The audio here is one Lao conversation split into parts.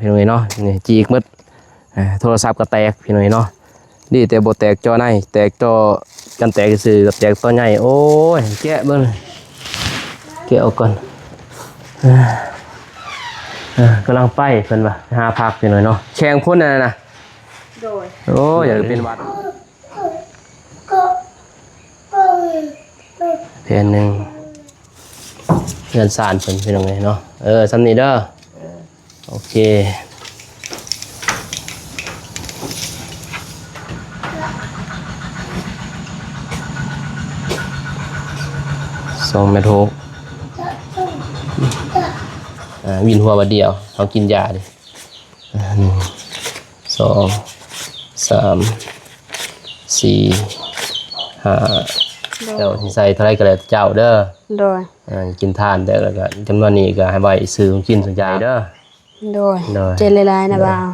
ພີ່ນ້ອງເອີຍເນາະ ນີ້ຈີກໝົດ. ອ່າ ໂທລະສັບກໍແຕກພີ່ນ້ອງເອີຍເນາະ ດີແຕ່ບໍ່ແຕກຈໍໃນ ແຕກຈໍກັນແຕກຊື່ໆ ກັບແຕກຕໍໃຫຍ່. ໂອ້ຍ ແກະເບິ່ງ ແກະອອກກ່ອນ. ເອີ ກຳລັງໄປ ເພິ່ນວ່າໄປຫາຜັກພີ່ນ້ອງເນາະ ແຂ່ງຝົນນັ້ນນະ. ໂດຍ ໂອ້ຍ ຢ່າໄດ້ເປັນຫວັດ. ແຜ່ນໜຶ່ງ ເຮືອນຊານເພິ່ນພີ່ນ້ອງເອີຍເນາະ. ເອີ ສ່ຳນີ້ເດີ ເອີ ໂອເຄ ສອງແມັດຫົກ. ອ່າ ວິນຫົວບາດດຽວ ເຮົາກິນຢາເດ້. ອ່າ ໜຶ່ງ ສອງ ສາມ ສີ່ ຫ້າ. ໂດຍ ເຈົ້າຊິໃສ່ເທົ່າໃດກໍແລ້ວແຕ່ເຈົ້າເດີ. ໂດຍ ອ່າ ກິນທານແຕ່ລະກໍຈຳນວນນີ້ກໍໃຫ້ໄວ້ຊື້ຂອງກິນສ່ວນໃຫຍ່ເດີ. ໂດຍ ໂດຍ ເຈນຫຼາຍໆນະ ໂດຍ ບ່າວ.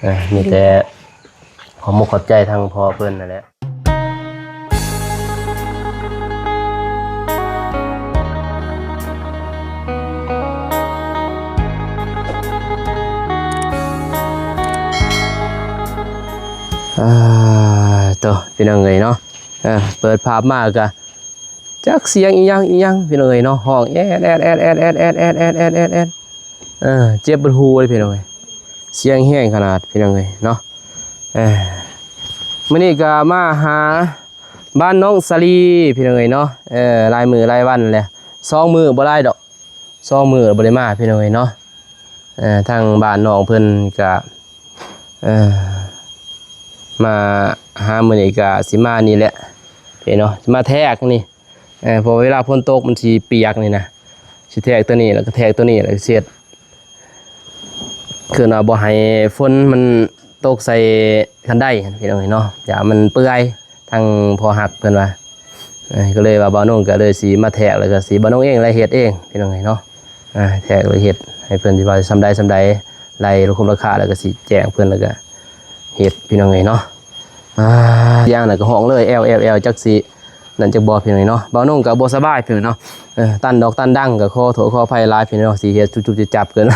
ເອີ ມີແຕ່ຂອບມຸກຂອບໃຈທາງພໍ່ເພິ່ນນັ້ນແຫຼະ. ອ່າ ໂຕ ພີ່ນ້ອງເອີຍເນາະ ເອີ ເປີດພາບມາກະ ຈັກສຽງອີ່ຫຍັງອີ່ຫຍັງພີ່ນ້ອງເອີຍເນາະ ຮ້ອງແອດໆໆ ເອີ ເຈັບເບິດຫູເລີຍພີ່ນ້ອງເອີຍ ສຽງແຮງຂະໜາດພີ່ນ້ອງເອີຍເນາະ. ເອີ ມື້ນີ້ກໍມາຫາບ້ານນ້ອງສາລີພີ່ນ້ອງເອີຍເນາະ ເອີ ຫຼາຍມື້ຫຼາຍວັນແລ້ວ ສອງມື້ບໍ່ຫຼາຍດອກ ສອງມື້ບໍ່ໄດ້ມາພີ່ນ້ອງເອີຍເນາະ. ເອີ ທາງບ້ານນ້ອງເພິ່ນກະ ເອີ ມາຫາມື້ນີ້ກະຊິມານີ້ແຫຼະພີ່ນ້ອງເນາະ ຊິມາແທກນີ້ ເອີ ເພາະເວລາຝົນຕົກມັນຊິປຽກນີ້ນະ ຊິແທກໂຕນີ້ ແລ້ວກໍແທກໂຕນີ້ ແລ້ວຊິເຮັດ ຄືວ່າບໍ່ໃຫ້ຝົນມັນຕົກໃສ່ຄັນໄດຫັ້ນພີ່ນ້ອງເອີຍເນາະ ຢ້ານມັນເປື່ອຍ. ທາງພໍ່ຮັກເພິ່ນວ່າ ເອີ ກໍເລີຍວ່າບ່າວນົງກໍເລີຍຊິມາແທກ ແລ້ວກໍຊິບ່າວນົງເອງແຫຼະເຮັດເອງພີ່ນ້ອງເອີຍເນາະ. ອ່າ ແທກແລ້ວເຮັດໃຫ້ເພິ່ນ ຊິວ່າສ່ຳໃດສ່ຳໃດ ໄລ່ລວບລວມລາຄາ ແລ້ວກໍຊິແຈ້ງເພິ່ນ ແລ້ວກໍເຮັດພີ່ນ້ອງເອີຍເນາະ. ອ່າ ຢ່າງນັ້ນກໍຮ້ອງເລີຍ ແອວໆໆ ຈັກຊິນັ້ນຈັກບໍ່ພີ່ນ້ອງເອີຍເນາະ. ບ່າວນົງກໍບໍ່ສະບາຍພີ່ນ້ອງເນາະ ເອີ ຕັນດອກຕັນດັງ ກໍຂໍໂທດຂໍອະໄພຫຼາຍພີ່ນ້ອງເນາະ ຊິເຮັດຈຸບໆຈັບໆເກີນ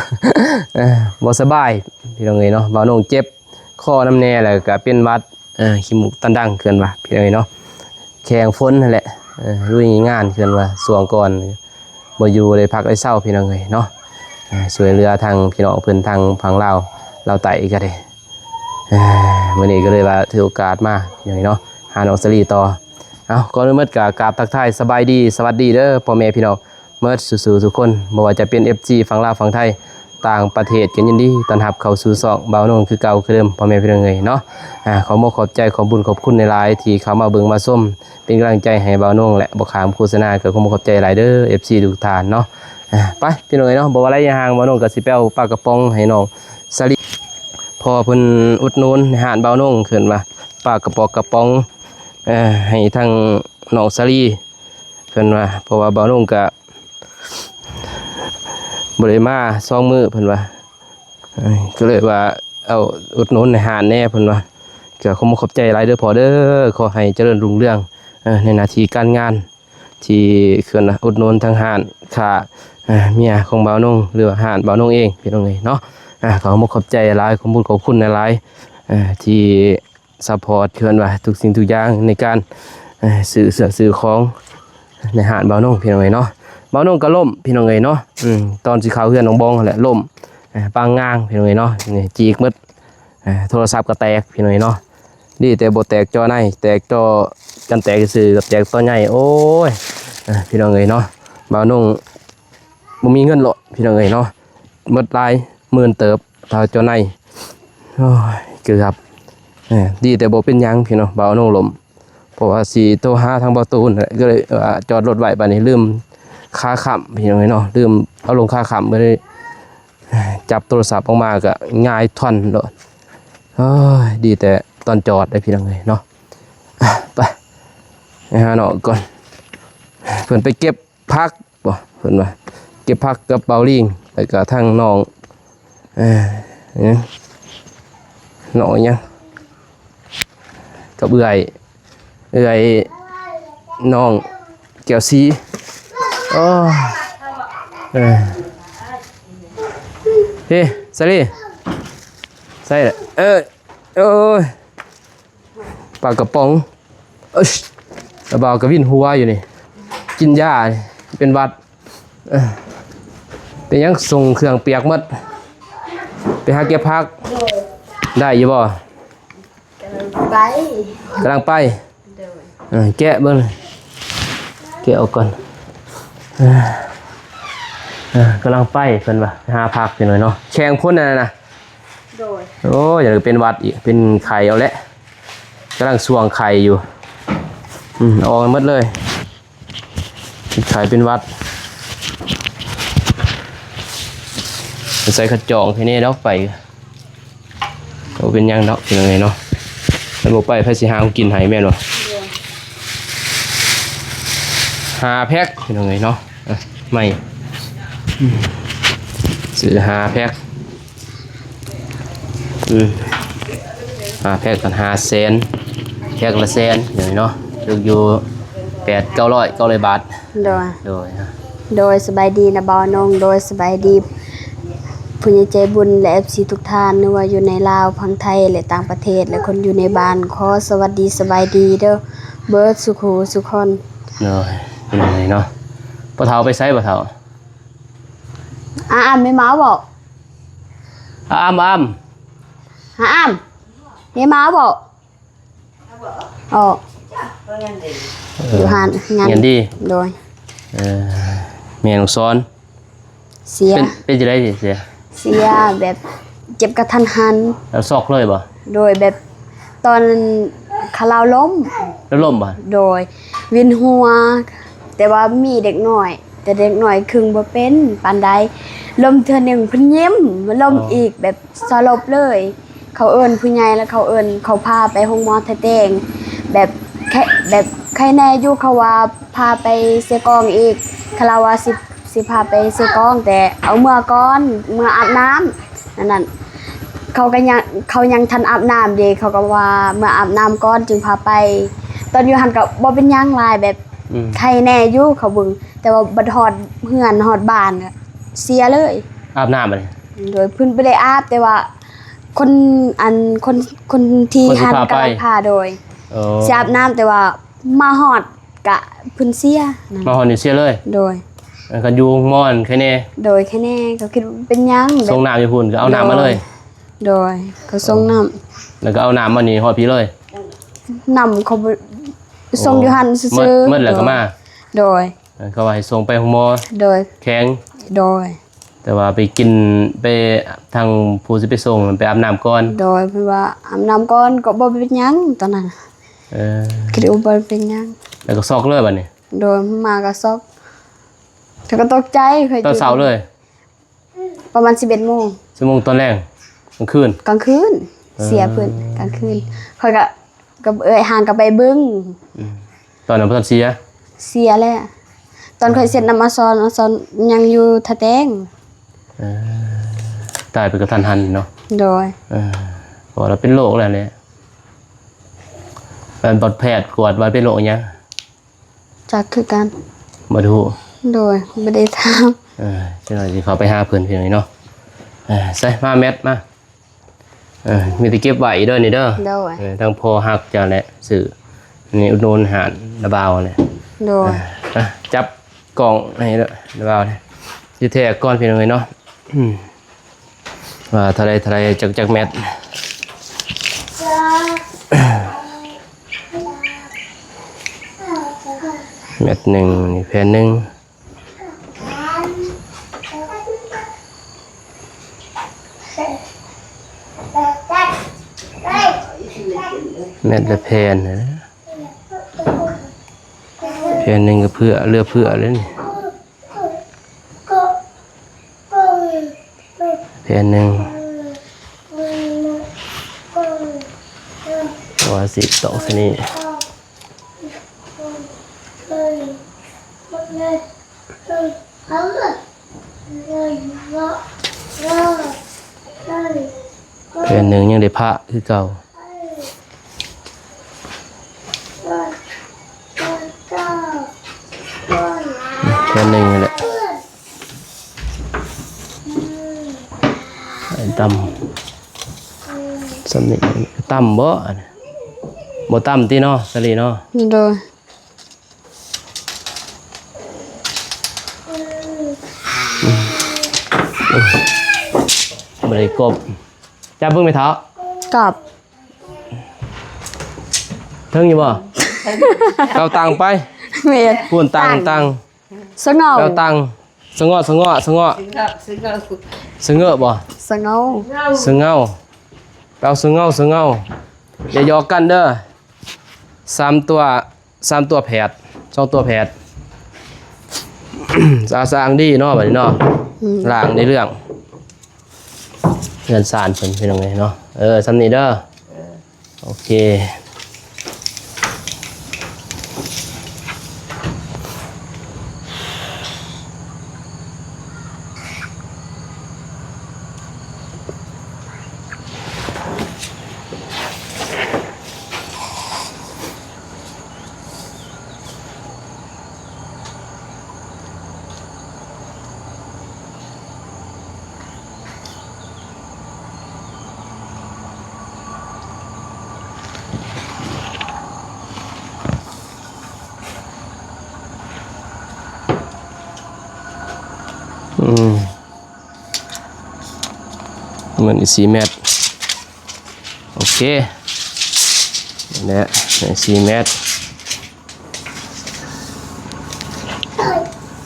ເອີ ບໍ່ສະບາຍພີ່ນ້ອງເອີຍເນາະ. ບ່າວນົງເຈັບ ຄໍນຳແດ່ ແລ້ວກະເປັນຫວັດ ເອີ ຂີ້ມູກຕັນດັງ ເພິ່ນວ່າພີ່ນ້ອງເອີຍເນາະ. ແຂ່ງຝົນຫັ້ນແຫຼະ ເອີ ລຸຍງານ ເພິ່ນວ່າ ຊ່ວງກ່ອນບໍ່ຢູ່ໄດ້ພັກໄດ້ເຊົາ ພີ່ນ້ອງເອີຍເນາະ. ເອີ ຊ່ວຍເຫຼືອທາງພີ່ນ້ອງເພິ່ນ ທາງຝັ່ງລາວ ລາວໃຕ້ກໍໄດ້ ເອີ ມື້ນີ້ກໍເລີຍວ່າຖືໂອກາດມາ ພີ່ນ້ອງເນາະ ຫານ້ອງສາລີຕໍ່. ເອົາ ກ່ອນອື່ນໝົດກໍກາບທັກທາຍສະບາຍດີ ສະຫວັດດີເດີ ພໍ່ແມ່ພີ່ນ້ອງ ເໝິດສູ່ໆທຸກຄົນ ບໍ່ວ່າຈະເປັນເອັຟຊີຝັ່ງລາວຝັ່ງໄທ ຕ່າງປະເທດ ກໍຍິນດີຕ້ອນຮັບເຂົ້າສູ່ຊ່ອງບ່າວນົງຄືເກົ່າຄືເດີມ ພໍ່ແມ່ພີ່ນ້ອງເອີຍເນາະ. ອາ ຂໍຂອບໃຈ ຂອບບຸນຂອບຄຸນຫຼາຍໆ ທີ່ເຂົ້າມາເບິ່ງມາຊົມ ເປັນກຳລັງໃຈໃຫ້ບ່າວນົງ ແລະ ບໍ່ຂາມໂຄສະນາ ກໍຂໍຂອບໃຈຫຼາຍເດີ ເອັຟຊີທຸກທ່ານເນາະ. ອາ ໄປພີ່ນ້ອງເອີຍເນາະ ບໍ່ວ່າໄລຍະຫ່າງ ບ່າວນົງກໍຊິໄປເອົາປາກະປ໋ອງໃຫ້ນ້ອງສາລີ ເພາະວ່າເພິ່ນອຸດໜູນໃນຮ້ານບ່າວນົງ ເພິ່ນວ່າ ປາກະປ໋ອງກະປ໋ອງ ເອີ ໃຫ້ທາງນ້ອງສາລີ ເພິ່ນວ່າ ເພາະວ່າບ່າວນົງກະ ບໍ່ໄດ້ມາສອງມື້ ເພິ່ນວ່າ ເອີ ກໍເລີຍວ່າເອົາອຸດໜູນໃນຮ້ານແດ່ ເພິ່ນວ່າ. ກໍຂໍຂອບໃຈຫຼາຍເດີພໍ່ເດີ ຂໍໃຫ້ຈະເລີນຮຸ່ງເຮືອງ ເອີ ໃນໜ້າທີ່ການງານ ທີ່ເພິ່ນອຸດໜູນທາງຮ້ານຄ້າ ເອີ ເມຍຂອງບ່າວນົງ ຫຼືວ່າຮ້ານບ່າວນົງເອງ ພີ່ນ້ອງເອີຍເນາະ. ອາ ຂໍຂອບໃຈຫຼາຍ ຂອບບຸນຂອບຄຸນຫຼາຍໆ ເອີ ທີ່ ຊັບພອດ ເພິ່ນວ່າທຸກສິ່ງທຸກຢ່າງໃນການ ເອີ ຊື້ເຄື່ອງຊື້ຂອງໃນຮ້ານບ່າວນົງ ພີ່ນ້ອງເອີຍເນາະ. ບ່າວນົງກໍລົ້ມ ພີ່ນ້ອງເອີຍເນາະ ອືມ ຕອນຊິເຂົ້າເຮືອນນ້ອງບອງຫັ້ນແຫຼະ ລົ້ມ ເອີ ປາງງາງ ພີ່ນ້ອງເອີຍເນາະ ນີ້ຈີກໝົດ ເອີ ໂທລະສັບກໍແຕກ ພີ່ນ້ອງເອີຍເນາະ. ດີແຕ່ບໍ່ແຕກຈໍໃນ ແຕກຈໍກັນແຕກຊື່ໆ ກັບແຕກຕໍໃຫຍ່. ໂອ້ຍ ເອີ ພີ່ນ້ອງເອີຍເນາະ ບ່າວນົງ ບໍ່ມີເງິນໂລດ ພີ່ນ້ອງເອີຍເນາະ ໝົດຫຼາຍໝື່ນເຕີບ ຖ້າເຈົ້າໃນ ໂອ້ຍ ເກືອບ ເອີ ດີແຕ່ບໍ່ເປັນຫຍັງພີ່ນ້ອງ ບ່າວນົງລົ້ມ ເພາະວ່າຊິໂທຫາທາງບ່າວຕູນ ກໍເລີຍວ່າຈອດລົດໄວ້ ບາດນີ້ລືມຄາຄ້ຳ ພີ່ນ້ອງເອີຍເນາະ ລືມເອົາລົງຄາຄ້ຳ ກໍເລີຍຈັບໂທລະສັບອອກມາກໍຫງາຍທ້ອນໂລດ. ໂອ້ຍ ດີແຕ່ຕອນຈອດເດ້ ພີ່ນ້ອງເອີຍເນາະ. ໄປ ໄປຫານ້ອງກ່ອນ ເພິ່ນໄປເກັບ ຜັກບໍ ເພິ່ນວ່າ ເກັບຜັກກັບເບົາລີງ ແລ້ວກະທັງນ້ອງ ເອີ ນ້ອງຫຍັງ ກັບເອື້ອຍ ເອື້ອຍນ້ອງແກ້ວສີ. ໂອ້ ເອີ ເອີ ສາລີ ໃສ່ລະ ເອີ ໂອ້ຍ ປາກະປ໋ອງ ເອີ ລະບ່າວກະວິນຫົວຢູ່ນີ້ ກິນຢານີ້ ເປັນຫວັດ ເອີ ເປັນຫຍັງ ສົ່ງເຄື່ອງປຽກໝົດ ໄປຫາເກັບຜັກ ໂດຍ ໄດ້ຢູ່ບໍ່? ກຳລັງໄປ ກຳລັງໄປ ໂດຍ ເອີ ແກະເບິ່ງ ແກະອອກກ່ອນ ເອີ ເອີ ກຳລັງໄປ ເພິ່ນວ່າ ໄປຫາຜັກ ພີ່ນ້ອງເນາະ ແຂ່ງພົ້ນນັ້ນນະ ໂດຍ ໂອ້ຍ ຢ່າເປັນຫວັດອີກ ເປັນໄຂ້ເອົາແຫຼະ ກຳລັງຊ່ວງໄຂ້ຢູ່ ອືມ ອອກໃຫ້ໝົດເລີຍ ເປັນໄຂ້ເປັນຫວັດ ໃສ່ຂະຈອງແຄ່ນີ້ດອກໄປ ບໍ່ເປັນຫຍັງດອກ ພີ່ນ້ອງເອີຍເນາະ ຄັນບໍ່ໄປ ໃຜຊິຫາຂອງກິນໃຫ້ ແມ່ນບໍ່? ໂດຍ ຫ້າແພັກ ພີ່ນ້ອງເອີຍເນາະ ອ່ະ ໃໝ່ ຊື້ຫ້າແພັກ ອືມ ຫ້າແພັກກໍຫ້າແສນ ແພັກລະແສນ ພີ່ນ້ອງເນາະ ຕົກຢູ່ແປດເກົ້າຮ້ອຍ ເກົ້າຮ້ອຍບາດ ໂດຍ ໂດຍ ໂດຍ ສະບາຍດີນະບ່າວນົງ ໂດຍ ສະບາຍດີຜູ້ໃຫຍ່ໃຈບຸນ ແລະ ເອັຟຊີ ທຸກທ່ານ ຫຼືວ່າຢູ່ໃນລາວ ຝັ່ງໄທ ແລະ ຕ່າງປະເທດ ແລະ ຄົນຢູ່ໃນບ້ານ ຂໍສະຫວັດດີສະບາຍດີເດີ ເບິດສູ່ຄູ່ສູ່ຄົນ ໂດຍ ເປັນຫຍັງເນາະ ພໍ່ເຖົ້າໄປໃສ ພໍ່ເຖົ້າ? ອາອາມ ແມ່ມາເວົ້າ ອາອາມ ອາອາມ ອາອາມ ແມ່ມາເວົ້າ ອອກ ເອີ ຢູ່ຮ້ານງານ ງານດີ ໂດຍ ເອີ ແມ່ລູກສອນ ເສຍ ເປັນ ເປັນຈັ່ງໃດເສຍ? ເສຍແບບເຈັບກະທັນຫັນ ແລ້ວຊັອກເລີຍບໍ່? ໂດຍ ແບບຕອນຂະລາວລົ້ມ ແລ້ວລົ້ມບໍ່? ໂດຍ ວິນຫົວ ແຕ່ວ່າມີເດັກນ້ອຍ ແຕ່ເດັກນ້ອຍເຄິ່ງບໍ່ເປັນປານໃດ ລົ້ມເທື່ອໜຶ່ງເພິ່ນຍິ້ມ ມາລົ້ມອີກແບບສະຫຼົບເລີຍ ເຂົາເອີ້ນຜູ້ໃຫຍ່ ແລ້ວເຂົາເອີ້ນ ເຂົາພາໄປໂຮງໝໍທ່າແຕງ ແບບ ແຄ- ແບບໄຄແນ່ຢູ່ ເຂົາວ່າພາໄປເຊກອງອີກ ເຂົາລາວວ່າຊິ ຊິພາໄປເຊກອງ ແຕ່ເອົາເມືອກ່ອນ ເມືອອາບນ້ຳ ອັນນັ້ນ ເຂົາກໍຍັງ ເຂົາຍັງທັນອາບນ້ຳເດ ເຂົາກໍວ່າເມືອອາບນ້ຳກ່ອນຈຶ່ງພາໄປ ຕອນຢູ່ຫັ້ນກໍບໍ່ເປັນຫຍັງຫຼາຍ ແບບ ອືມ ໄຄແນ່ຢູ່ ເຂົາເບິ່ງ ແຕ່ວ່າບັດຮອດເຮືອນຮອດບ້ານກໍເສຍເລີຍ ອາບນ້ຳບັດນີ້ ໂດຍ ເພິ່ນບໍ່ໄດ້ອາບ ແຕ່ວ່າຄົນ ອັນ ຄົນ ຄົນທີ່ຫັ້ນກຳລັງພາ ໂດຍ ເອີ ຊິອາບນ້ຳ ແຕ່ວ່າມາຮອດກະເພິ່ນເສຍ ມາຮອດນີ້ເສຍເລີຍ ໂດຍ ອັນຄັນຢູ່ໂຮງໝໍຫັ້ນໄຄແນ່ ໂດຍ ໄຄແນ່ ກໍຄິດວ່າເປັນຫຍັງ ສົ່ງນ້ຳຢູ່ພຸ້ນ ກໍເອົານ້ຳມາເລີຍ ໂດຍ ກໍສົ່ງນ້ຳ ແລ້ວກໍເອົານ້ຳມານີ້ຮອດພີ້ເລີຍ ນ້ຳເຂົາບໍ່ ສົ່ງຢູ່ຫັ້ນຊື່ໆ ໝົດ ໝົດແລ້ວກໍມາ ໂດຍ ເອີ ເຂົາວ່າໃຫ້ສົ່ງໄປໂຮງໝໍ ໂດຍ ແຂວງ ໂດຍ ແຕ່ວ່າໄປກິນ ໄປ ທາງຜູ້ຊິໄປສົ່ງໄປອາບນ້ຳກ່ອນ ໂດຍ ເພິ່ນວ່າອາບນ້ຳກ່ອນກໍບໍ່ເປັນຫຍັງຕອນນັ້ນ ເອີ ຄິດວ່າບໍ່ເປັນຫຍັງ ແລ້ວກໍຊັອກເລີຍບັດນີ້ ໂດຍ ມາກໍຊັອກ ແລ້ວກໍຕົກໃຈ ຕອນເຊົ້າເລີຍ ປະມານສິບເອັດໂມງ ສິບເອັດໂມງຕອນແລງ ກາງຄືນ ກາງຄືນ ເອີ ເສຍເພິ່ນກາງຄືນ ຂ້ອຍກໍ ກັບເອື້ອຍຫ່າງກັນໄປເບິ່ງ ອືມ ຕອນນັ້ນບໍ່ທັນເສຍ ເສຍແລ້ວ ຕອນຂ້ອຍເຊັດນ້ຳອາຊອນ ອາຊອນຍັງຢູ່ທ່າແຕງ ເອີ ຕາຍໄປກະທັນຫັນເນາະ ໂດຍ ເອີ ເພາະວ່າລາວເປັນໂລກແລ້ວແຫຼະ ແມ່ນບໍ່ແພດກວດວ່າເປັນໂລກຫຍັງ? ຈັກຄືກັນ ບໍ່ໄດ້ຮູ້ ໂດຍ ບໍ່ໄດ້ຖາມ ເອີ ຈັກໜ້ອຍຊິເຂົ້າໄປຫາເພິ່ນພີ່ນ້ອງເນາະ ເອີ ໃສ່ມາແມັດມາ ເອີ ມີແຕ່ເກັບໄວ້ເດີນີ້ເດີ ໂດຍ ເອີ ທັງພໍ່ຮັກເຈົ້າແຫຼະ ຊື້ນີ້ອຸດໜູນຮ້ານລະບ່າວແຫຼະ ໂດຍ ເອີ ຈັບກ້ອງໃຫ້ລະບ່າວນີ້ ຊິແທກກ່ອນພີ່ນ້ອງເອີຍເນາະ ອືມ ວ່າເທົ່າໃດ ເທົ່າໃດ ຈັກ ຈັກແມັດ ແມັດໜຶ່ງ ນີ້ແຜ່ນໜຶ່ງ ແມັດລະແຜ່ນຫັ້ນແຫຼະ ແຜ່ນໜຶ່ງກໍເພື່ອ ເຫຼືອເພື່ອແລ້ວນີ້ ແຜ່ນໜຶ່ງ ວ່າຊິຕອກໃສ່ນີ້ ແຜ່ນໜຶ່ງຍັງໄດ້ພະຄືເກົ່າ ແຜ່ນໜຶ່ງນີ້ແຫຼະ ໃຫ້ ຕຳ ສ່ຳນີ້ ຕຳບໍ່? ບໍ່ຕຳຕິເນາະ ສາລີເນາະ? ໂດຍ. ບໍ່ໄດ້ກົບ. ຈັບເບິ່ງແມ່ເຖົ້າ. ກັບ. ເຖິງຢູ່ບໍ່? ເອົາຕັງໄປ. ແມ່ນ. ພຸ້ນຕັງ ຕັງ ຕັງ. ສະເຫງົ້າ ເອົາຕັງ. ສະເຫງາະ ສະເຫງາະ ສະເຫງາະ. ສະເຫງາະ ສະເຫງາະ. ສະເຫງາະບໍ່? ສະເຫງົ້າ ສະເຫງົ້າ. ເອົາສະເຫງົ້າ ສະເຫງົ້າ. ຢ່າຫຍອກກັນເດີ. ສາມຕົວ ສາມຕົວແຜດ ສອງຕົວແຜດ. ສະອາດສະອ້າງດີເນາະ ບັດນີ້ເນາະ. ອືມ. ລ້າງໃນເລື່ອງເຮືອນຊານເພິ່ນ ພີ່ນ້ອງເອີຍເນາະ. ເອີ ສ່ຳນີ້ເດີ. ເອີ ໂອເຄ. ອືມ. ມັນສີ່ແມັດ. ໂອເຄ ນີ້ແຫຼະ ສີ່ແມັດ.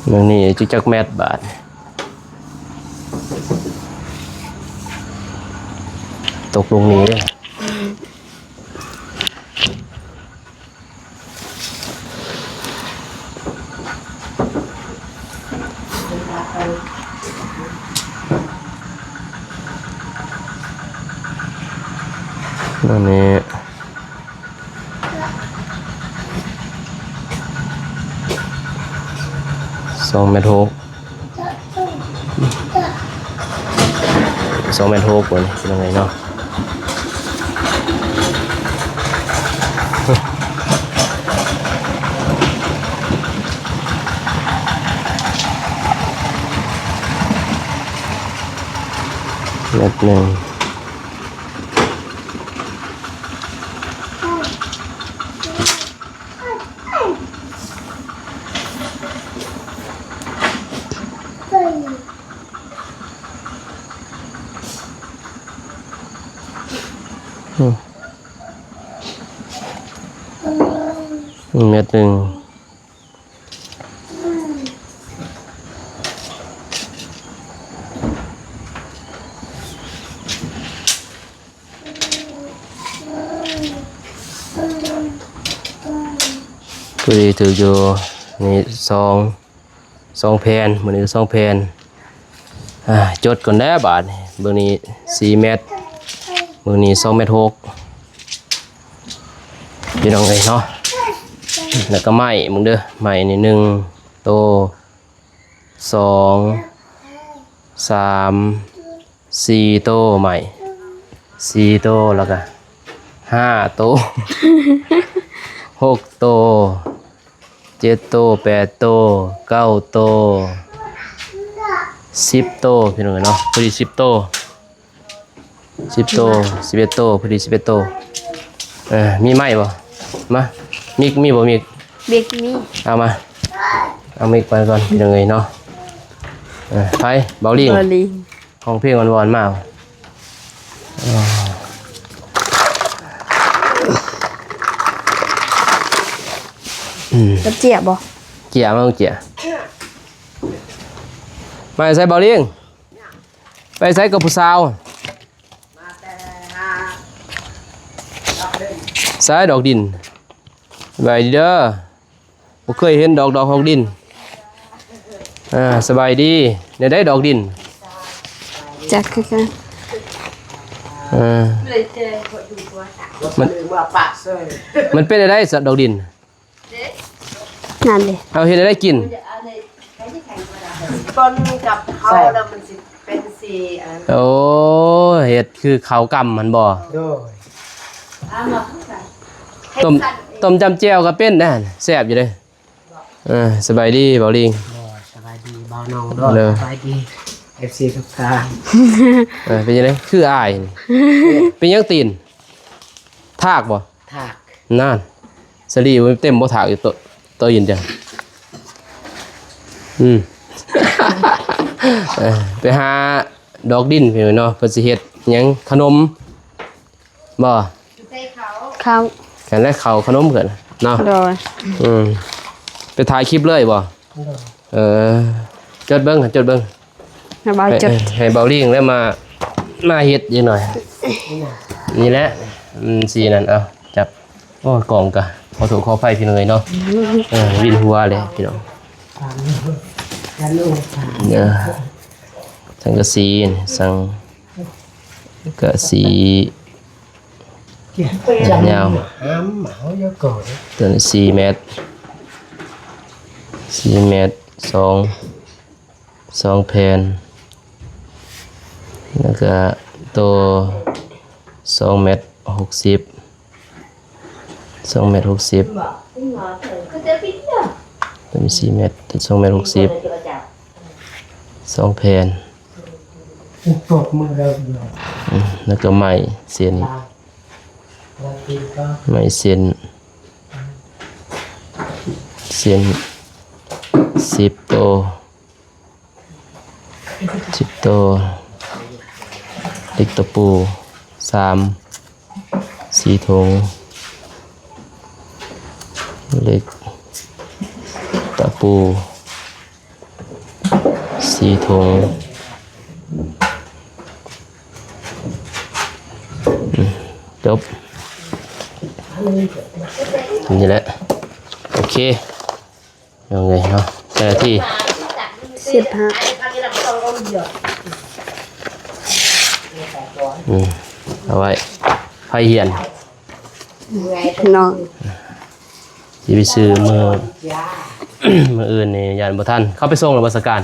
ເບິ່ງນີ້ ຈັກແມັດບາດ ຕົກລົງນີ້ເດ້. ອັນນີ້ສອງແມັດຫົກ. ສອງແມັດຫົກ ເບິ່ງພີ່ນ້ອງເອີຍເນາະ. ແມັດໜຶ່ງ. ອືມ ແມັດໜຶ່ງ. ພໍດີຖືກຢູ່ ນີ້ສອງ ສອງແຜ່ນ ມື້ນີ້ສອງແຜ່ນ. ອ່າ ຈົດກ່ອນແດ່ບາດນີ້. ເບິ່ງນີ້ສີ່ແມັດ ເບິ່ງນີ້ສອງແມັດຫົກ ພີ່ນ້ອງເອີຍເນາະ. ແລ້ວກໍໄມ້ເບິ່ງເດີ ໄມ້ນີ້ໜຶ່ງໂຕ ສອງ ສາມ ສີ່ໂຕ ໄມ້ສີ່ໂຕ ແລ້ວກະຫ້າໂຕ ຫົກໂຕ ເຈັດໂຕ ແປດໂຕ ເກົ້າໂຕ ສິບໂຕ ພີ່ນ້ອງເອີຍເນາະ. ພໍດີສິບໂຕ ສິບໂຕ ສິບເອັດໂຕ ພໍດີສິບເອັດໂຕ. ເອີ ມີໄມ້ບໍ່? ມາ ມິກມີບໍ່ມິກ? ມິກມີ. ເອົາມາ ເອົາມິກໄປກ່ອນ ພີ່ນ້ອງເອີຍເນາະ. ເອີ ໃຜ? ເບົາລີງ ເບົາລີງ. ຮ້ອງເພງວອນໆມາ. ອືມ ກັບເຈ້ຍບໍ່? ເຈ້ຍ ມາເຈ້ຍ. ມາໃສ່ເບົາລີງ. ໄປໃສກັບຜູ້ສາວ? ໃສດອກດິນ? ສະບາຍດີເດີ. ບໍ່ເຄີຍເຫັນດອກ ດອກ ດອກດິນ. ອ່າ ສະບາຍດີ. ແນວໃດດອກດິນ? ຈັກຄືກັນ. ເອີ ມັນ ມັນເປັນແນວໃດສະ ດອກດິນ? ນັ້ນເດ້. ເອົາເຮັດແນວໃດກິນ? ປົນກັບເຂົ້າແລ້ວມັນຊິ ເປັນສີອັນ ໂອ້ ເຮັດຄືເຂົ້າກ່ຳຫັ້ນບໍ່? ໂດຍ. ຕົ້ມ ຕົ້ມຈ້ຳແຈ່ວກໍເປັນນະ ແຊບຢູ່ເດ້. ເອີ ສະບາຍດີເບົາລີງ. ໂດຍ ສະບາຍດີເບົານ້ອງ. ໂດຍ ສະບາຍດີ. ເອັຟຊີທຸກທ່ານ. ເອີ ເປັນຈັ່ງໃດ? ຄືອ້າຍນີ້. ເປັນຫຍັງຕີນ? ທາກບໍ່? ທາກ. ນັ້ນ ສາລີເຕັມບໍ່ ທາກຢູ່ໂຕະ ໂຕະຫີນຈ້ະ. ອືມ ເອີ ໄປຫາດອກດິນພີ່ນ້ອງເນາະ ເພິ່ນຊິເຮັດຫຍັງ ຂະໜົມບໍ່? ເຂົ້າ ແມ່ນແຫຼະ ເຂົ້າຂະໜົມກັນເນາະ. ໂດຍ. ອືມ ໄປຖ່າຍຄລິບເລີຍບໍ່? ໂດຍ. ເອີ ຈົດເບິ່ງ ຈົດເບິ່ງ. ໃຫ້ເບົາ ໃຫ້ ຈົດ ໃຫ້ເບົາລິງແລ້ວມາ ມາເຮັດອີກໜ້ອຍ. ນີ້ແຫຼະ ອືມ ສີນັ້ນ ເອົາ ຈັບ. ໂອ້ ກ້ອງກະ ຂໍໂທດຂໍອະໄພພີ່ນ້ອງເອີຍເນາະ. ເອີ ວິນຫົວເລີຍພີ່ນ້ອງ. ເອີ ສັງກະສີ ສັງກະສີ ຍາວ ຕົວນີ້ສີ່ແມັດ ສີ່ແມັດ ສອງ ສອງແຜ່ນ ແລ້ວກະໂຕສອງແມັດຫົກສິບ ສອງແມັດຫົກສິບ ໂຕນີ້ສີ່ແມັດ ສອງແມັດຫົກສິບ ສອງແຜ່ນ. ອືມ ແລ້ວກະໄມ້ເສັ້ນ ໄມ້ເສັ້ນ ເສັ້ນສິບໂຕ ສິບໂຕ ເຫຼັກຕະປູສາມ ສີ່ຖົງ ເຫຼັກຕະປູ ສີ່ຖົງ. ອືມ ຈົບ ນີ້ແຫຼະ ໂອເຄ ເອົາເລີຍເນາະ. ເຈົ້າໜ້າທີ່ ສິບຫ້າ ອືມ ເອົາໄວ້ ໃຜຮຽນ ນ້ອງ ຊິໄປຊື້ມື້ ມື້ອື່ນນີ້ຢ້ານບໍ່ທັນ. ເຂົາໄປສົ່ງແລ້ວບໍ່ ສະການ?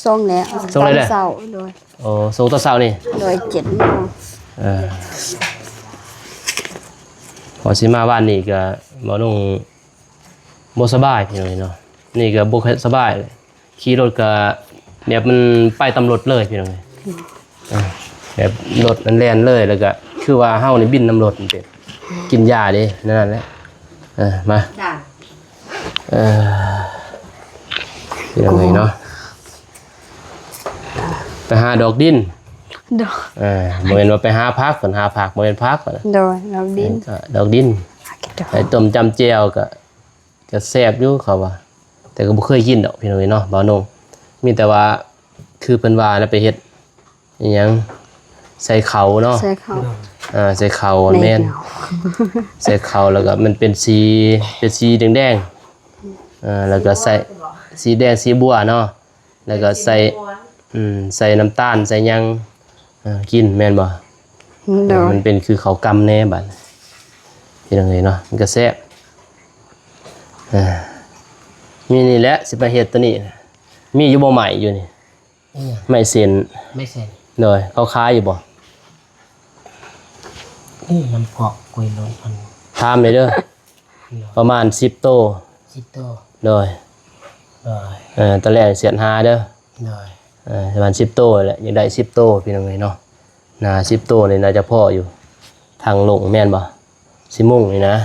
ສົ່ງແລ້ວ ສົ່ງແລ້ວເດ້ ຕອນເຊົ້າ. ໂດຍ. ໂອ້ ສົ່ງຕອນເຊົ້ານີ້ ໂດຍ ເຈັດໂມງ. ເອີ ພໍຊິມາວານນີ້ກະບໍ່ນຸ່ງ ບໍ່ສະບາຍພີ່ນ້ອງເນາະ. ນີ້ກະບໍ່ຄ່ອຍສະບາຍ ຂີ່ລົດກະແບບມັນໄປຕາມລົດເລີຍພີ່ນ້ອງເອີຍ. ເອີ ແບບລົດມັນແລ່ນເລີຍ ແລ້ວກະຄືວ່າເຮົານີ້ບິນນຳລົດ ມັນເປັນ ກິນຢາເດ້ ນັ້ນແຫຼະ. ເອີ ມາ ເອີ ພີ່ນ້ອງເອີຍເນາະ ໄປຫາດອກດິນ. ໂດຍ. ເອີ ບໍ່ແມ່ນວ່າໄປຫາຜັກ ເພິ່ນຫາຜັກ ບໍ່ແມ່ນຜັກ. ໂດຍ ດອກດິນ ເອີ ດອກດິນ ໄປຕົ້ມຈ້ຳແຈ່ວກະ ກະແຊບຢູ່ເຂົາວ່າ ແຕ່ກະບໍ່ເຄີຍກິນດອກພີ່ນ້ອງເອີຍເນາະ ບ່າວນົງ. ມີແຕ່ວ່າ ຄືເພິ່ນວ່ານະ ໄປເຮັດອີ່ຫຍັງ ໃສ່ເຂົ້າເນາະ ໃສ່ເຂົ້າ ເອີ ໃສ່ເຂົ້າ ແມ່ນ ໃສ່ເຂົ້າ ແລ້ວກະມັນເປັນສີ ເປັນສີແດງໆ ເອີ ແລ້ວກະໃສ່ສີແດງ ສີບົວເນາະ ແລ້ວກະໃສ່ ອືມ ໃສ່ນ້ຳຕານ ໃສ່ຫຍັງ ເອີ ກິນ ແມ່ນບໍ່? ໂດຍ. ມັນເປັນຄືເຂົ້າກຳແດ່ບາດນີ້ ພີ່ນ້ອງເອີຍເນາະ ມັນກະແຊບ. ເອີ ມີນີ້ແຫຼະ ຊິໄປເຮັດໂຕນີ້ ມີຢູ່ບໍ່ໄມ້ຢູ່ນີ້? ອີຫຍັງ? ໄມ້ເສັ້ນ ໄມ້ເສັ້ນ. ໂດຍ. ເຂົາຂາຍຢູ່ບໍ່? ນີ້ນຳພວກກຸຍລົງ ຖາມແດ່ເດີ. ໂດຍ. ປະມານສິບໂຕ. ສິບໂຕ. ໂດຍ. ໂດຍ. ເອີ ຕອນແລກສຽດຫາເດີ. ໂດຍ. ເອີ ປະມານສິບໂຕແຫຼະ ຢາກໄດ້ສິບໂຕ ພີ່ນ້ອງເອີຍເນາະ. ໜ້າສິບໂຕນີ້ໜ້າຈະພໍຢູ່ ທາງລົງແມ່ນບໍ່? ຊິມຸງນີ້ນະ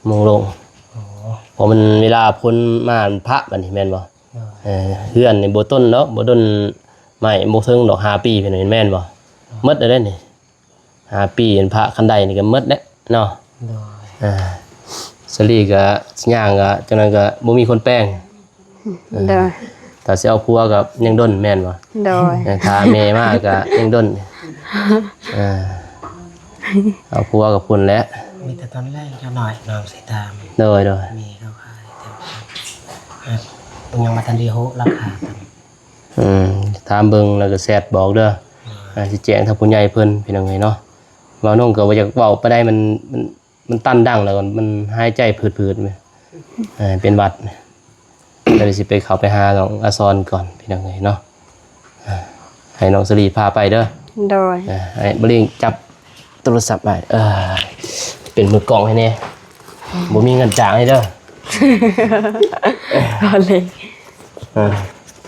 ມຸງລົງ. ອໍ. ເພາະມັນເວລາຝົນມາມັນພະບາດນີ້ແມ່ນບໍ່? ໂດຍ. ເອີ ເຮືອນນີ້ບໍ່ທົນດອກ ບໍ່ດົນ ໄມ້ບໍ່ເຖິງດອກ ຫ້າປີພຸ້ນ ແມ່ນບໍ່? ໂດຍ. ໝົດແລ້ວເດ້ນີ້ ຫ້າປີ ອັນພະຄັນໄດນີ້ກະໝົດແລ້ວເນາະ. ໂດຍ. ອ່າ ສາລີກະຍ່າງກະຈັ່ງນັ້ນກະບໍ່ມີຄົນແປງ. ໂດຍ. ຖ້າຊິເອົາຜົວກະຍັງດົນແມ່ນບໍ່? ໂດຍ. ເອີ ຖ້າແມ່ມາກະຍັງດົນ. ເອີ ເອົາຜົວກະພຸ້ນແຫຼະ ມີແຕ່ຕອນແລງຈັກໜ້ອຍນ້ອງຊິຖາມ. ໂດຍ ໂດຍ. ມີເຂົາຂາຍ ແຕ່ວ່າຍັງບໍ່ທັນໄດ້ຮູ້ລາຄາກັນ. ອືມ ຖາມເບິ່ງແລ້ວກະແຊັດບອກເດີ. ໂດຍ. ອ່າ ຊິແຈ້ງທາງຜູ້ໃຫຍ່ເພິ່ນ ພີ່ນ້ອງເອີຍເນາະ. ເວົ້ານ້ອງກະບໍ່ຢາກເວົ້າປານໃດ ມັນ ມັນ ມັນຕັນດັງແລ້ວມັນຫາຍໃຈຜືດໆ ເປັນຫວັດ. ດຽວຊິໄປເຂົ້າໄປຫານ້ອງອາຊອນກ່ອນ ພີ່ນ້ອງເອີຍເນາະ. ໃຫ້ນ້ອງສາລີພາໄປເດີ. ໂດຍ. ໃຫ້ບໍ່ລິງຈັບໂທລະສັບໄວ້ ເອີ ເປັນມືກ້ອງໃຫ້ແດ່. ບໍ່ມີເງິນຈ້າງໃຫ້ເດີ. ເອົາເລີຍ. ເອີ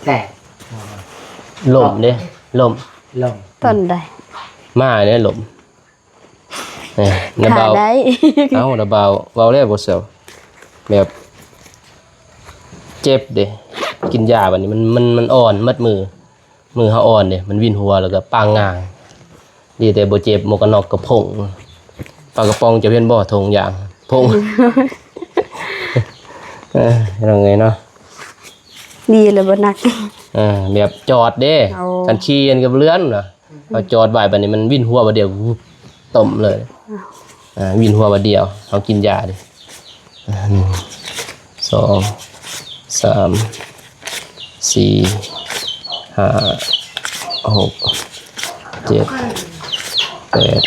ແຕ່ ລົ້ມເດ້ ລົ້ມ ລົງ ຕອນໃດ ມາເດ້ລົ້ມ ເອີ ນະບ່າວ ເອົາ ນະບ່າວ ເວົ້າແລ້ວບໍ່ເຊົາ ແບບເຈັບເດ້ ກິນຢາບາດນີ້ມັນ ມັນ ມັນອ່ອນໝົດມື ມືເຮົາອ່ອນເດ້ ມັນວິນຫົວ ແລ້ວກໍປາງງາງ ດີແຕ່ບໍ່ເຈັບ ໝວກກັນນັອກກະພົງ ປາກະປ໋ອງ ເຈົ້າເຫັນບໍ່ ຖົງຢາງ ພົງ ເອີ ນ້ອງເອີຍເນາະ ດີແລ້ວບໍ່ໜັກ ເອີ ແບບຈອດເດ້ ເອົາ ຄັນຂີ່ມັນກໍເລື່ອນນະ ເຮົາຈອດໄວ້ ບາດນີ້ມັນວິນຫົວບາດດຽວ ວຶບ ຕົມເລີຍ ເອົາ ເອີ ວິນຫົວບາດດຽວ ເຮົາກິນຢາເດ້ ອ່າ ໜຶ່ງ ສອງ ສາມ ສີ່ ຫ້າ ຫົກ ເຈັດ ແປດ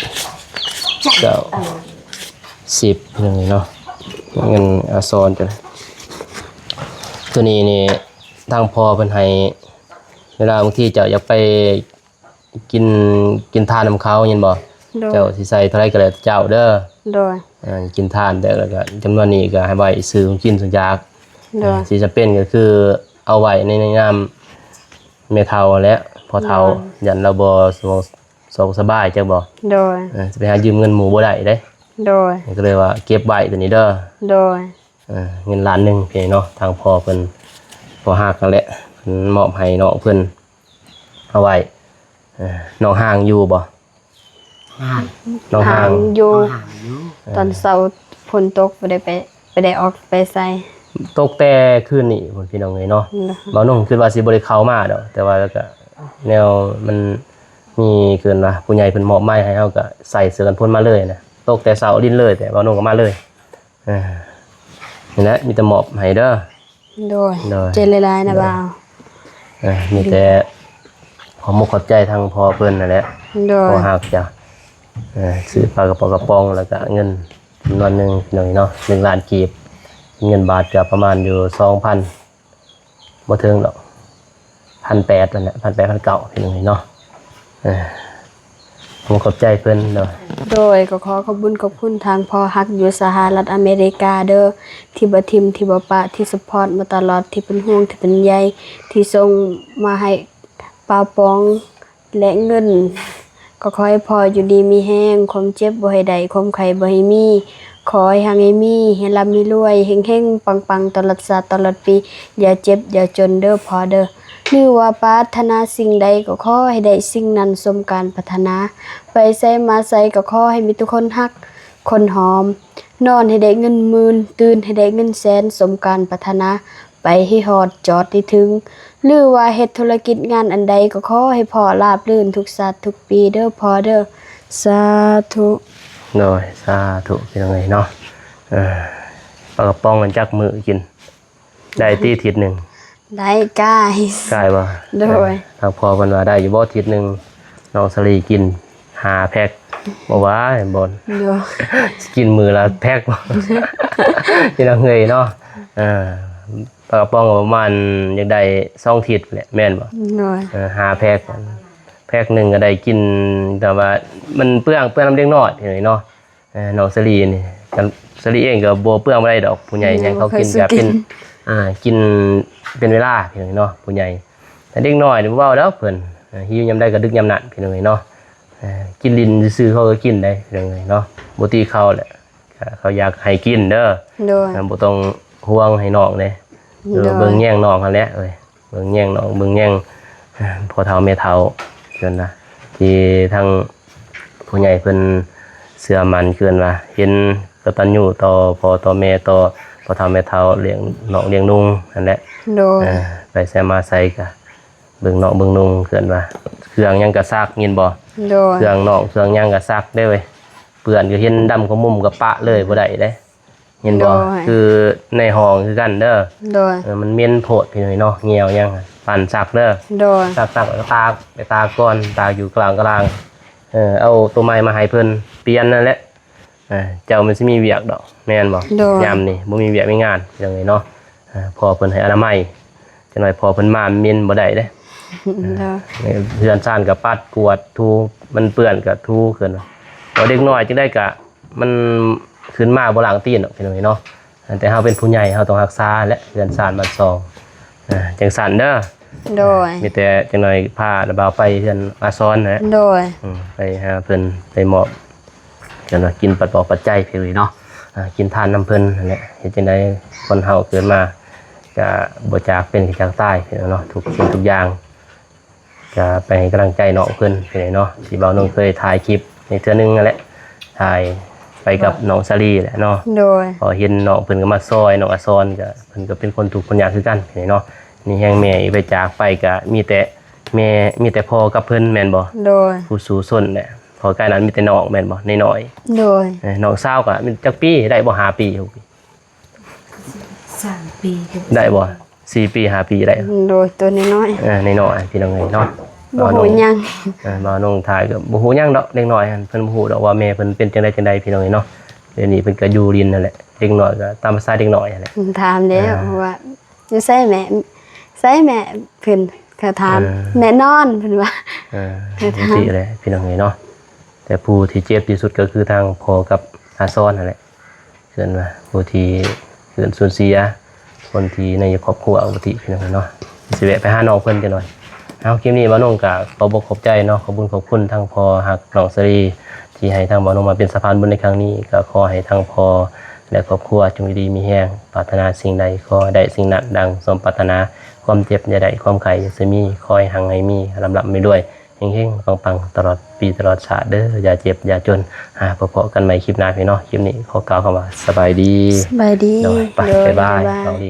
ເກົ້າ ສິບ ຈັ່ງນີ້ເນາະ ເງິນອາສອນ ຕົວນີ້ນີ້ ທາງພໍ່ເພິ່ນໃຫ້ ເວລາບາງທີເຈົ້າຢາກໄປ ກິນ ກິນທານນຳເຂົາ ເຫັນບໍ່? ໂດຍ ເຈົ້າຊິໃສ່ເທົ່າໃດກໍແລ້ວແຕ່ເຈົ້າເດີ ໂດຍ ເອີ ກິນທານ ແຕ່ລະກໍຈຳນວນນີ້ກໍໃຫ້ໄວ້ຊື້ຂອງກິນສະຢາກ ໂດຍ ເອີ ຊິຈຳເປັນກໍຄືເອົາໄວ້ໃນ ໃນນາມແມ່ເຖົ້າຫັ້ນແຫຼະ ພໍ່ເຖົ້າ ໂດຍ ຢ້ານລາວບໍ່ສະດວກ ສະດວກສະບາຍ ຈັກບໍ່? ໂດຍ ເອີ ຊິໄປຫາຢືມເງິນໝູ່ບໍ່ໄດ້ເດ້ ໂດຍ ກໍເລີຍວ່າເກັບໄວ້ຕົວນີ້ເດີ ໂດຍ ເອີ ເງິນລ້ານໜຶ່ງ ພີ່ເນາະ ທາງພໍ່ເພິ່ນ ພໍ່ຮັກຫັ້ນແຫຼະ ເພິ່ນມອບໃຫ້ນ້ອງເພິ່ນເອົາໄວ້ ເອີ ນ້ອງຮ່າງຢູ່ບໍ່? ຮ່າງ ນ້ອງຮ່າງ ຮ່າງຢູ່ ນ້ອງຮ່າງຢູ່ ເອີ ຕອນເຊົ້າຝົນຕົກບໍ່ໄດ້ໄປ ບໍ່ໄດ້ອອກໄປໃສ ຕົກແຕ່ຄືນນີ້ພຸ້ນ ພີ່ນ້ອງເອີຍເນາະ ໂດຍ ບ່າວໜຸ່ງຄິດວ່າຊິບໍ່ໄດ້ເຂົ້າມາດອກ ແຕ່ວ່າແລ້ວກະແນວມັນມີ ເອີ້ນວ່າຜູ້ໃຫຍ່ເພິ່ນມອບໝາຍໃຫ້ ເຮົາກະໃສ່ເສື້ອກັນຝົນມາເລີຍນະ ຕົກແຕ່ເຊົ້າຫຼິ້ນເລີຍ ແຕ່ບ່າວໜຸ່ງກໍມາເລີຍ ອ່າ ນີ້ແຫຼະ ມີແຕ່ມອບໃຫ້ເດີ ໂດຍ ໂດຍ ຂອບໃຈຫຼາຍໆນະ ໂດຍ ບ່າວ ເອີ ມີແຕ່ຂອບມຸກຂອບໃຈທາງພໍ່ເພິ່ນນັ້ນແຫຼະ ໂດຍ ພໍ່ຮັກເຈົ້າ ເອີ ຊື້ປາກະປ໋ອງກະປ໋ອງ ແລ້ວກະເງິນຈຳນວນໜຶ່ງ ພີ່ນ້ອງເນາະ ໜຶ່ງລ້ານກີບ ເປັນເງິນບາດກະປະມານຢູ່ສອງພັນ ບໍ່ເຖິງດອກ ພັນແປດຫັ້ນແຫຼະ ພັນແປດ ພັນເກົ້າ ພີ່ນ້ອງເນາະ ເອີ ຂອບໃຈເພິ່ນເນາະ ໂດຍ ກໍຂໍຂອບບຸນຂອບຄຸນທາງພໍ່ຮັກຢູ່ສະຫະລັດອາເມລິກາເດີ ທີ່ບໍ່ຖິ້ມ ທີ່ບໍ່ປະ ທີ່ຊັບພອດມາຕະຫຼອດ ທີ່ເປັນຫ່ວງ ທີ່ເປັນໃຍ ທີ່ສົ່ງມາໃຫ້ປາປອງ ແລະ ເງິນ ກໍຂໍໃຫ້ພໍ່ຢູ່ດີມີແຮງ ຄວາມເຈັບບໍ່ໃຫ້ໄດ້ ຄວາມໄຂ້ບໍ່ໃຫ້ມີ ຂໍໃຫ້ຮັ່ງໃຫ້ມີ ໃຫ້ລ່ຳໃຫ້ລວຍ ເຮັງໆປັງໆ ຕະຫຼອດຊາດຕະຫຼອດປີ ຢ່າເຈັບຢ່າຈົນເດີພໍ່ເດີ ຫຼືວ່າປາດຖະໜາສິ່ງໃດກໍຂໍໃຫ້ໄດ້ສິ່ງນັ້ນສົມການປາດຖະໜາ ໄປໃສມາໃສກໍຂໍໃຫ້ມີແຕ່ຄົນຮັກຄົນຫອມ ນອນໃຫ້ໄດ້ເງິນໝື່ນ ຕື່ນໃຫ້ໄດ້ເງິນແສນ ສົມການປາດຖະໜາ ໄປໃຫ້ຮອດຈອດໃຫ້ເຖິງ ຫຼືວ່າເຮັດທຸລະກິດງານອັນໃດ ກໍຂໍໃຫ້ພໍ່ລາບລື່ນທຸກຊາດທຸກປີເດີພໍ່ເດີ ສາທຸ ໂດຍ ສາທຸ ພີ່ນ້ອງເອີຍເນາະ ເອີ ປາກະປ໋ອງມັນຈັກມື້ກິນ ໄດ້ຕິທິດໜຶ່ງ ໄດ້ກາຍ ກາຍບໍ່? ໂດຍ ທາງພໍ່ເພິ່ນວ່າໄດ້ຢູ່ບໍ່ທິດໜຶ່ງ ນ້ອງສາລີກິນຫ້າແພັກ ບໍ່ວ່າບໍ່ ໂດຍ ຊິກິນມື້ລະແພັກ ພີ່ນ້ອງເອີຍເນາະ ເອີ ປາກະປ໋ອງປະມານຢາກໄດ້ສອງທິດແຫຼະ ແມ່ນບໍ່? ໂດຍ ເອີ ຫ້າແພັກ ແພັກໜຶ່ງກໍໄດ້ກິນ ແຕ່ວ່າມັນເປືອງ ເປືອງນຳເດັກນ້ອຍເນາະ ເອີ ນ້ອງສາລີນີ້ ກັນ ສາລີເອງກໍບໍ່ເປືອງປານໃດດອກ ຜູ້ໃຫຍ່ຫຍັງເຂົາກິນກໍເປັນ ອ່າ ກິນເປັນເວລາ ພີ່ນ້ອງເນາະ ຜູ້ໃຫຍ່ ແຕ່ເດັກນ້ອຍນີ້ບໍ່ເວົ້າດອກເພິ່ນ ເອີ ຫິວຍາມໃດກໍດຶກຍາມນັ້ນ ພີ່ນ້ອງເອີຍເນາະ ເອີ ກິນຫຼິ້ນຊື່ໆ ເຂົາກໍກິນໄດ້ ພີ່ນ້ອງເອີຍເນາະ ບໍ່ຕີເຂົາແຫຼະ ເຂົາຢາກໃຫ້ກິນເດີ ໂດຍ ເອີ ບໍ່ຕ້ອງຫ່ວງໃຫ້ນ້ອງເດ້ ເອີ ໂດຍ ເບິ່ງແຍງນ້ອງຫັ້ນແຫຼະເອີຍ ເບິ່ງແຍງນ້ອງ ເບິ່ງແຍງພໍ່ເຖົ້າແມ່ເຖົ້າ ເອີ້ນນະ ທີ່ທາງຜູ້ໃຫຍ່ເພິ່ນເຊື່ອໝັ້ນ ເອີ້ນວ່າເຫັນກະຕັນຍູຕໍ່ພໍ່ຕໍ່ແມ່ ຕໍ່ພໍ່ເຖົ້າແມ່ເຖົ້າ ລ້ຽງນ້ອງລ້ຽງນຸ່ງຫັ້ນແຫຼະ ໂດຍ ເອີ ໄປໃສມາໃສກະເບິ່ງນ້ອງເບິ່ງນຸ່ງ ເອີ້ນວ່າເຄື່ອງຫຍັງກະຊັກ ຍິນບໍ່? ໂດຍ ເຄື່ອງນ້ອງເຄື່ອງຫຍັງກະຊັກເດ້ເວີຍ ເປື້ອນກໍເຫັນດຳຂະມຸມກໍປະເລີຍ ບໍ່ໄດ້ເດ້. ເຫັນບໍ່? ໂດຍ ຄືໃນຫ້ອງຄືກັນເດີ ໂດຍ ເອີ ມັນເໝັນໂພດພີ່ນ້ອງເນາະ ແງວຫຍັງ ປານຊັກເດີ ໂດຍ ຊັກໆ ແລ້ວກໍຕາກ ໄປຕາກກ່ອນ ຕາກຢູ່ກະລາງ ເອີ ເອົາໂຕໃໝ່ມາໃຫ້ເພິ່ນປ່ຽນນັ້ນແຫຼະ ເອີ ເຈົ້າມັນຊິມີວຽກດອກ ແມ່ນບໍ່? ໂດຍ ຍາມນີ້ບໍ່ມີວຽກມີງານພີ່ນ້ອງເນາະ ເອີ ພໍ່ເພິ່ນໃຫ້ອະນາໄມ ຈັກໜ້ອຍພໍ່ເພິ່ນມາເໝັນບໍ່ໄດ້ເດ້ ໂດຍ ເຮືອນຊານກໍປັດກວາດຖູ ມັນເປື້ອນກໍຖູຄືນ ເພາະເດັກນ້ອຍຈັ່ງໃດກໍ ມັນຂຶ້ນມາບໍ່ລ້າງຕີນດອກພີ່ນ້ອງເອີຍເນາະ ແຕ່ເຮົາເປັນຜູ້ໃຫຍ່ ເຮົາຕ້ອງຮັກສາແຫຼະ ເຮືອນຊານບ້ານຊ່ອງ ເອີ ຈັ່ງຊັ້ນເດີ ໂດຍ ມີແຕ່ຈັກໜ່ອຍພາລະບ່າວໄປເຮືອນອາຊອນນະ ໂດຍ ອືມ ໄປຫາເພິ່ນ ໄປມອບ ເອີ້ນວ່າກິນປັດປອກປັດໃຈ ພີ່ນ້ອງເອີຍເນາະ ອ່າ ກິນທານນຳເພິ່ນຫັ້ນແຫຼະ ເຮັດຈັ່ງໃດຄົນເຮົາເກີດມາກະບໍ່ຈາກເປັນກໍຈາກຕາຍ ພີ່ນ້ອງເນາະ ທຸກສິ່ງທຸກຢ່າງ ກະໄປໃຫ້ກຳລັງໃຈນ້ອງເພິ່ນ ພີ່ນ້ອງເນາະ ທີ່ບ່າວນົງເຄີຍຖ່າຍຄລິບໃນເທື່ອໜຶ່ງຫັ້ນແຫຼະ ຖ່າຍໄປກັບນ້ອງສາລີແຫຼະເນາະ ໂດຍ ພໍເຫັນນ້ອງເພິ່ນກໍມາຊ່ອຍ ນ້ອງອາຊອນກະ ເພິ່ນກໍເປັນຄົນທຸກຄົນຍາກຄືກັນ ພີ່ນ້ອງເນາະ ນີ້ແຮງແມ່ໄປຈາກໄປກະມີແຕ່ ແມ່ ມີແຕ່ພໍ່ກັບເພິ່ນແມ່ນບໍ່? ໂດຍ ຜູ້ສູ້ຊົນແຫຼະ ພໍກາຍນັ້ນມີແຕ່ນ້ອງແມ່ນບໍ່? ນ້ອຍໆ ໂດຍ ເອີ ນ້ອງສາວກໍມີຈັກປີ? ໄດ້ບໍ່ ຫ້າປີ ຫົກປີ? ສາມປີ ໄດ້ບໍ່? ສີ່ປີ ຫ້າປີໄດ້ ໂດຍ ໂຕນ້ອຍໆ ເອີ ນ້ອຍໆ ພີ່ນ້ອງເອີຍເນາະ ບໍ່ຮູ້ຫຍັງ ເອີ ບ່າວນົງຖ່າຍກໍບໍ່ຮູ້ຫຍັງດອກ ເດັກນ້ອຍຫັ້ນ ເພິ່ນບໍ່ຮູ້ດອກວ່າແມ່ເພິ່ນເປັນຈັ່ງໃດຈັ່ງໃດ ພີ່ນ້ອງເອີຍເນາະ ດຽວນີ້ເພິ່ນກໍຢູ່ຫຼິ້ນຫັ້ນແຫຼະ ເດັກນ້ອຍກໍຕາມພາສາເດັກນ້ອຍຫັ້ນແຫຼະ ຖາມແລ້ວ ເອີ ວ່າ ຢູ່ໃສແມ່ ໃສແມ່ ເພິ່ນກໍຖາມ ເອີ ແມ່ນອນ ເພິ່ນວ່າ ເອີ ຈັ່ງຊີ້ແຫຼະ ພີ່ນ້ອງເອີຍເນາະ ແຕ່ຜູ້ທີ່ເຈັບທີ່ສຸດກໍຄືທາງພໍ່ກັບອາຊອນຫັ້ນແຫຼະ ເອີ້ນວ່າຜູ້ທີ່ເກີດສູນເສຍ ຄົນທີ່ໃນຄອບຄົວ ປະກະຕິ ພີ່ນ້ອງເອີຍເນາະ ຊິແວະໄປຫານ້ອງເພິ່ນຈັກໜ່ອຍ ເອົາ ຄລິບນີ້ບ່າວນົງກໍຂໍບອກຂອບໃຈເນາະ ຂອບຄຸນຂອບຄຸນທັງພໍ່ຮັກນ້ອງສາລີ ທີ່ໃຫ້ທາງບ່າວນົງມາເປັນສະພານບຸນໃນຄັ້ງນີ້ ກໍຂໍໃຫ້ທັງພໍ່ ແລະ ຄອບຄົວຈົ່ງຢູ່ດີມີແຮງ ປາດຖະໜາສິ່ງໃດຂໍໃຫ້ໄດ້ສິ່ງນັ້ນດັ່ງສົມປາດຖະໜາ ຄວາມເຈັບຢ່າໄດ້ ຄວາມໄຂ້ຢ່າຊະມີ ຂໍໃຫ້ຮັ່ງໃຫ້ມີ ລ່ຳໆລວຍໆ ເຮັງໆປັງໆ ຕະຫຼອດປີຕະຫຼອດຊາດເດີ ຢ່າເຈັບຢ່າຈົນ ຫາພໍ້ກັນໃໝ່ຄລິບໜ້າພີ່ນ້ອງ ຄລິບນີ້ຂໍກ່າວຄຳວ່າສະບາຍດີ ສະບາຍດີ ໂດຍ ໄປ ໂດຍ ບາຍບາຍ ບາຍບາຍ ສະບາຍດີ.